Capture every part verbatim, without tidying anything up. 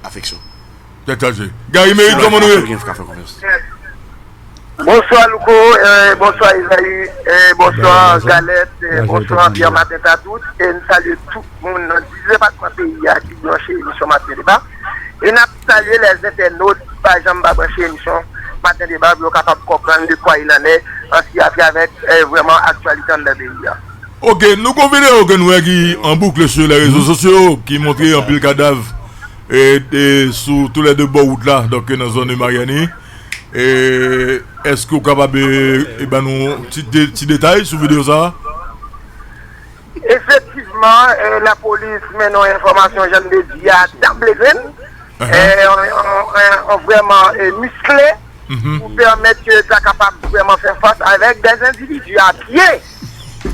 afeksyon. Tèt chaje. Gary Merit, kòman nou ye? Gen ka fè konfyans. Bonswa Louko, eh, bonswa Ezayi, eh, bonswa Galèt, eh, bonswa Pierre Maten Tatout, e n salye tout moun nan dis depatman peyi a ki branche emisyon Maten Deba. E n ap salye lèzentènot ki pa janm pa branche emisyon Maten Deba pou yo kapab konprann de kwa il en est an ce qui a trait avec, eh, vrèman aktyalite anndan peyi a. Ok, nou gon videyo ke nou wè ki an boukle sou lè rezo sosyo ki montre anpil kadav e, e, sou tou lè de bò wout la, donk nan zòn de Maryani. E, èske w kapab e, e ban nou ti, de, ti detay sou videyo sa a? Efektivman, eh, lapolis mennen yon enfòmasyon, jan m te di a, danble grenn, eh, an, an, an, an vrèman eh, miskle pou pèmèt ke sa kapab vrèman fè fas avèk dè endividi a pye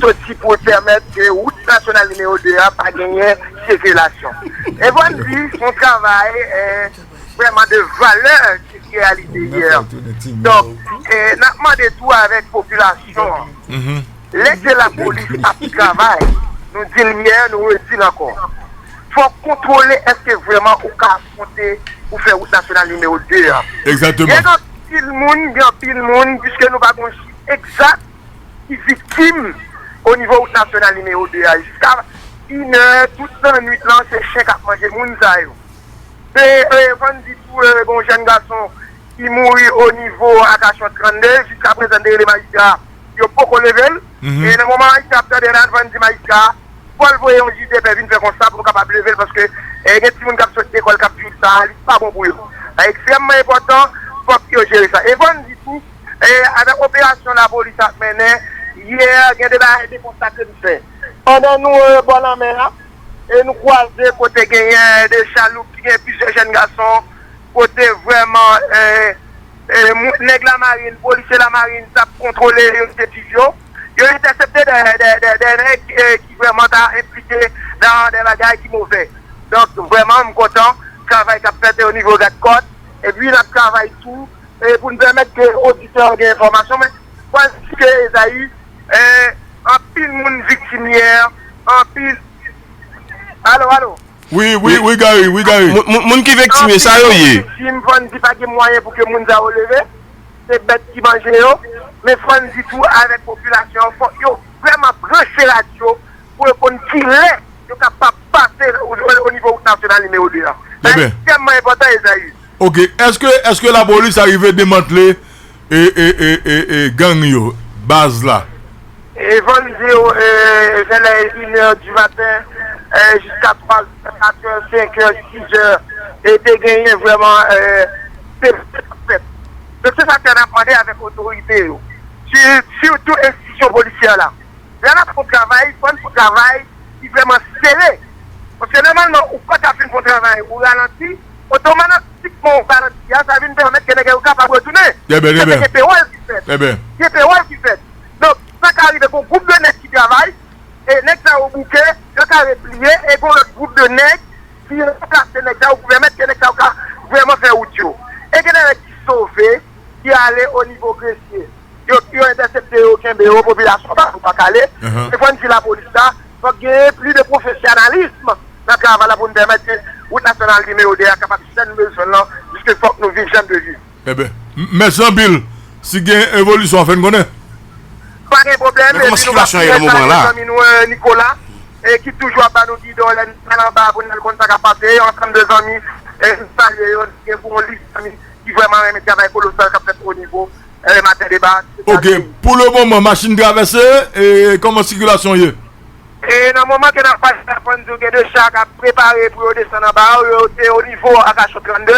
soti pou pèmèt ke wout nasyonal nimewo de a pa genyen sikilasyon. Evandy fè yon travay eh, vrèman de valè ki reyalize yè. Donk, eh, n ap mande tou avèk popilasyon an. Lè ke lapolis ap travay, nou di l yè, nou redi l ankò. Fòk kontwole èske vrèman ou ka afwonte pou fè wout nasyonal nimewo de a. Egzakteman. Gen anpil moun, gen anpil moun, piske nou pa gon chif egzak ki viktim o nivo wout nasyonal nimewo de a. Jiska inè, tout lannwit lan, se chen k ap manje moun sa yo. Se, e, fò n di tou, e, gon jèn gason ki mouri o nivo Akasyon trannde, jiska prezan n te rele majistra, yo poko leve l. E nan moman majistra ap tande n, fò n di majistra, fò l voye yon jij de pè vin fè konsta pou nou kapab leve l, paske, e, gen timoun k ap sot lekòl k ap viv sa, li pa bon pou yo. Sa ekstrèmman enpòtan, fòk yo jere sa. E fò n di tou, e, avèk operasyon lapolis ap mennen, yè, gen de bagay, de konsta ke n fè. Pandan nou, e, bò lanmè a, e nou kwaze kote genyen de chaloup ki gen plizyè jèn gason, kote vrèman, e, e, mou-, nèg lamarin, polisye lamarin t ap kontwole yo, te swiv yo. Yo entèsepte de, de, de, de nèg, e, ki vrèman ta enplike nan de bagay ki move. Donk, vrèman, m kontan travay k ap fèt o nivo gad kòt. Epi, n ap travay tou e pou n pèmèt ke oditè yo gen enfòmasyon, men fò n di ke Ezayi, e, anpil moun viktim yè, anpil. Alo, alo. Wi, wi, wi, Gary, wi, Gary. Moun, moun, moun ki viktim yo, sa yo ye? Viktim, fò n di pa gen mwayen pou ke moun sa yo leve. Se bèt ki manje yo. Men fò n di tou avèk popilasyon an, fòk yo vrèman branche radyo pou yo konn kilè yo kapab pase o, o, o nivo wout nasyonal nimewo de a. Sa ekstrèmman enpòtan, Ezayi. Ok, èske, èske lapolis arive demantle e, e, e, e, e, gang yo, baz la? E fò n di w, e, vè lè inè di maten, e, jiska twa zè, kat è, senk è, sis è, e te genyen vrèman, e, te fèt. Donk, se sa ke n ap mande avèk otorite yo. Si, sitou enstitisyon polisyè la. Lè n ap fè yon travay, fò n fè yon travay ki vrèman sere. Paske nòmalman, ou pa ka fin fè yon travay, ou ralanti, otomatikman ou ralanti a, sa vin pèmèt ke nèg yo kapab retounen. Trè byen, trè byen. Paske gen pewòl ki fèt. Trè byen. Gen pewòl ki fèt. Donk, sa ka rive gon gwoup de nèg ki travay, e nèg sa yo bouke, yo ka repliye, e gon lòt gwoup de nèg ki ranplase nèg sa yo pou pèmèt ke nèg sa yo ka vrèman fè wout yo. E gen de nèg ki sove, ki ale o nivo Gresye. Yo, yo entèsepte yo, kenbe yo, popilasyon pa, pa kale. E fò n di lapolis la, fòk genyen plis de pwofesyonalism nan travay la pou n pèmèt ke wout nasyonal nimewo de a kapab jwenn bezwen l lan, piske fòk nou viv jan n dwe viv. Eben, m-, mèsi anpil. Si gen evolisyon, fè n konnen. Pa gen pwoblèm. Men kòman sikilasyon ye nan moman la? Zanmi nou, e, Nicolas, e, ki toujou ap ba nou gidon lè n al anba pou n al konn sa k ap pase, ansanm de zanmi, e, n salye yo, gen pou yon lis zanmi ki vrèman renmen travay kolosal k ap fèt o nivo, e, Maten Deba. Ok, pou le moman, machin travèse, e kòman sikilasyon ye? E nan moman ke n ap pale la, fò n di w gen de cha k ap prepare pou yo desann anba a, yo te o nivo Akasyon trannde,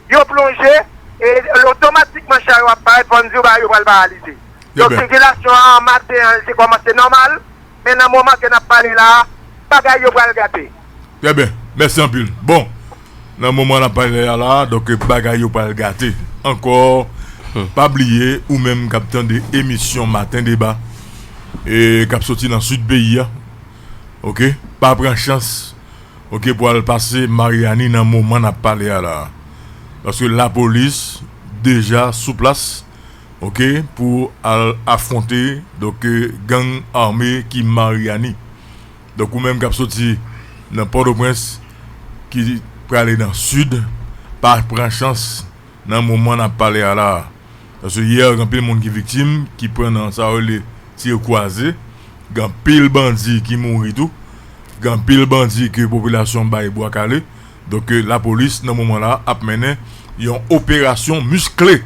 yo plonje, e otomatikman cha yo ap parèt, fò n di w bagay yo pral paralize. Donk, sikilasyon an maten an, li te kòmanse nòmal, men nan moman ke n ap pale la, bagay yo pral gate. Trè byen, mèsi anpil. Bon, nan moman n ap pale a la, donk, bagay yo pral gate ankò. Pa bliye, ou menm k ap tande emisyon Maten Deba, e k ap soti nan sid peyi a, ok, pa pran chans, ok, pou al pase Maryani nan moman n ap pale a la. Paske lapolis deja sou plas, ok, pou al afwonte, donk, gang ame ki Maryani. Donk, ou menm k ap soti nan Pòtoprens, ki prale nan sid pa pran chans nan moman n ap pale a la a. Paske yè, gen anpil moun ki viktim, ki pran nan sa yo rele tire kwaze, gen anpil bandi ki mouri tou, gen anpil bandi ke popilasyon bay bwa kale. Donk, lapolis, nan moman la, ap mennen yon operasyon miskle.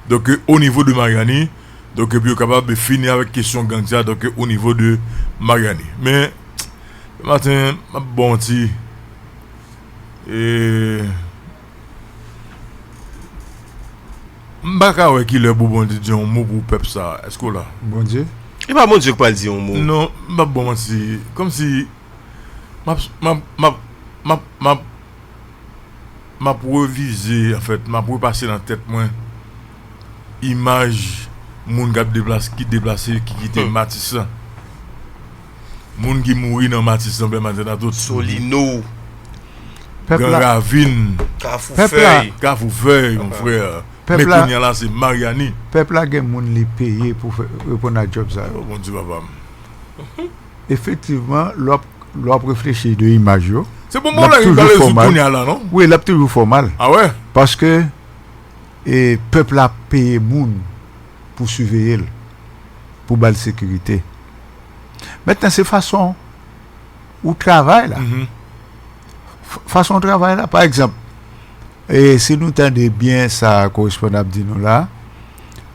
Donk, o nivo de Maryani, donk, pou yo kapab fini avèk kesyon gang sa, donk, o nivo de Maryani. Men, maten, m ap bon ti, e, m pa ka wè ki lè pou Bondye di yon mo pou pèp sa. Èske w la? Bondye? E pa Bondye k pral di yon mo. Non, m p ap bon manti. Kòmsi, m ap, m ap, m ap, m ap, m ap, m ap revize, anfèt, m ap repase nan tèt mwen imaj moun k ap deplase, ki deplase, ki kite Hmm. Matisan. Moun ki mouri nan Matisan, Bèl Maten a tout. Solino. Pèp Gran la, Ravin. Kafou pèp la, Fèy. Kafou Fèy, mon Ah. Frè. Pèp Men la, kounye a la, se Maryani. Pèp la gen moun li peye pou fè, reponn a djòb sa yo. Oh, Bondye, papa m. Efektivman, lè w ap, lè w ap reflechi de imaj yo, Se bon l ap bagay ki toujou pale fè w sou mal. Kounye a la, non? Wi, l ap toujou fè w mal. Ah wè? Paske, e, pèp la peye moun pou siveye l, pou ba l sekirite. Mentnan, se fason ou travay la. Mhm. F-, fason ou travay la, pa egzanp, e si nou tande byen sa korespondan ap di nou la,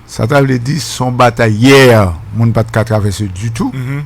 sa ta vle di se yon batay yè, moun pa t ka travèse ditou. Mhm.